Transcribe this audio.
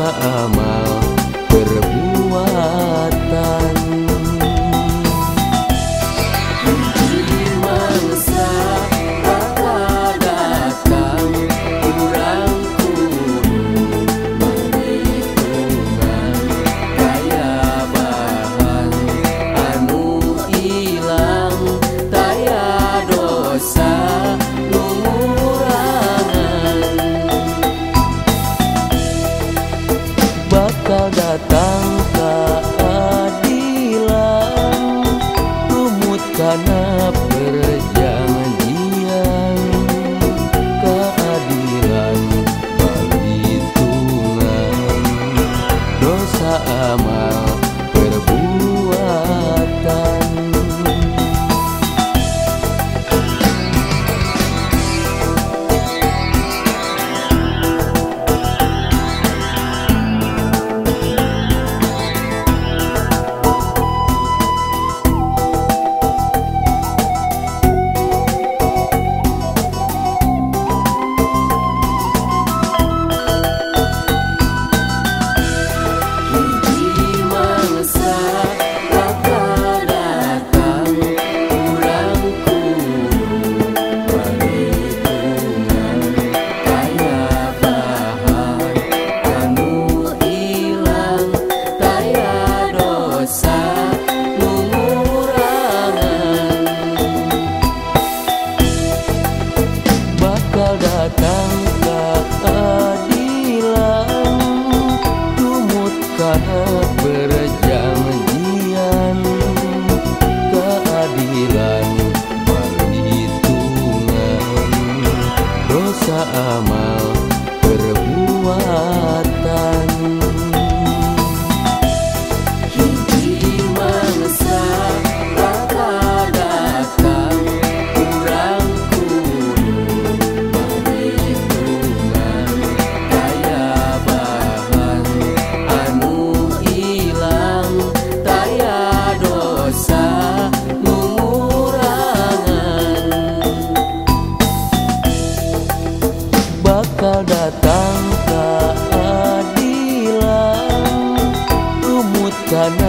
Dosa amal perbuatan. Hiji mangsa bakal datang, urang kudu manghitungan kaya bahan anu ilang taya dosa nu ngurangan. Bakal datang keadilan, tumut kana perjanjian. Keadilan panghitungan dosa amal perbuatan. Hiji mangsa bakal datang, urang kudu manghitungan kaya bahan anu ilang taya dosa nu ngurangan. Bakal datang keadilan, tumut kana perjanjian. Keadilan panghitungan dosa amal perbuatan. Hiji mangsa bakal datang, urang kudu manghitungan kaya bahan anu ilang taya dosa nu ngurangan. Bakal datang keadilan, tumut kana